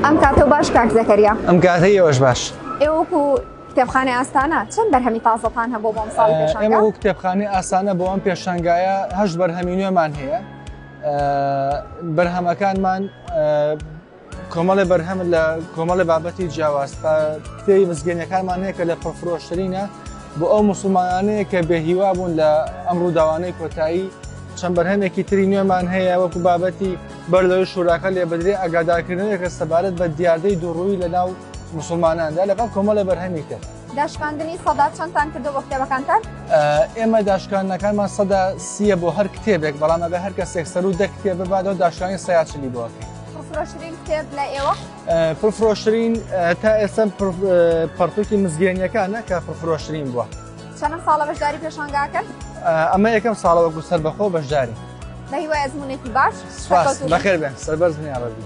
ئەم کاتەو باش کاک زەکەریا. ئەم کاتەی ئێوەش باش. ئێوە وەکو کتێبخانەی ئاستانە چەند بەرهەمی تازەتان هەبوو بۆ ئەم ساڵی پێشانگا؟ ئێمە وەکو کتێبخانەی ئاستانە بۆ ئەم پێشانگایە هەشت بەرهەمی نوێمان هەیە. بەرهەمەکانمان کۆمەڵێ بەرهەم لە کۆمەڵێ بابەتی جیاواز کتێبی مزگێنیەکانمان هەیە کە لە پڕفرۆشترینە بۆ ئەو موسڵمانانەیە کە بێهیوا بوون لە ئەم ڕووداوانەی کۆتایی چەند بەرهەمێکی تری نوێمان هەیە وەکو بابەتی بەر لەوەی شوراکە لێ بدرێ ئاگادارکردنەوەیەکە سەبارەت بە دیاردەی دووڕووی لە ناو موسڵماناندا لەگەڵ کۆمەڵێ بەرهەمی تر. داشکاندنی سەدا چەندتان کردووە بۆ کتێبەکانتان؟ ئێمە داشکاندنەکانمان سەدا سییە بۆ هەر کتێبێک، بەڵام ئەبێ هەر کەسێک سەروو دە کتێب بباتەوە داشکاندنی سەیا چلی بۆ ئەکەین. پڕفرۆشترین کتێب لای ئێوە؟ پڕفرۆشترین تا ئێستا پەڕتووکی مزگێنیەکانە کە پڕفرۆشترین بووە. چەنەم ساڵە بەشداری پێشانگاکەن؟ ئەمە یەکەم ساڵە وەکو سەربەخۆ بەشداری. بە هیوای ئەزموونێکی باش. سپاس، بەخێر بێن، سەربەرز بن یاڕەبی.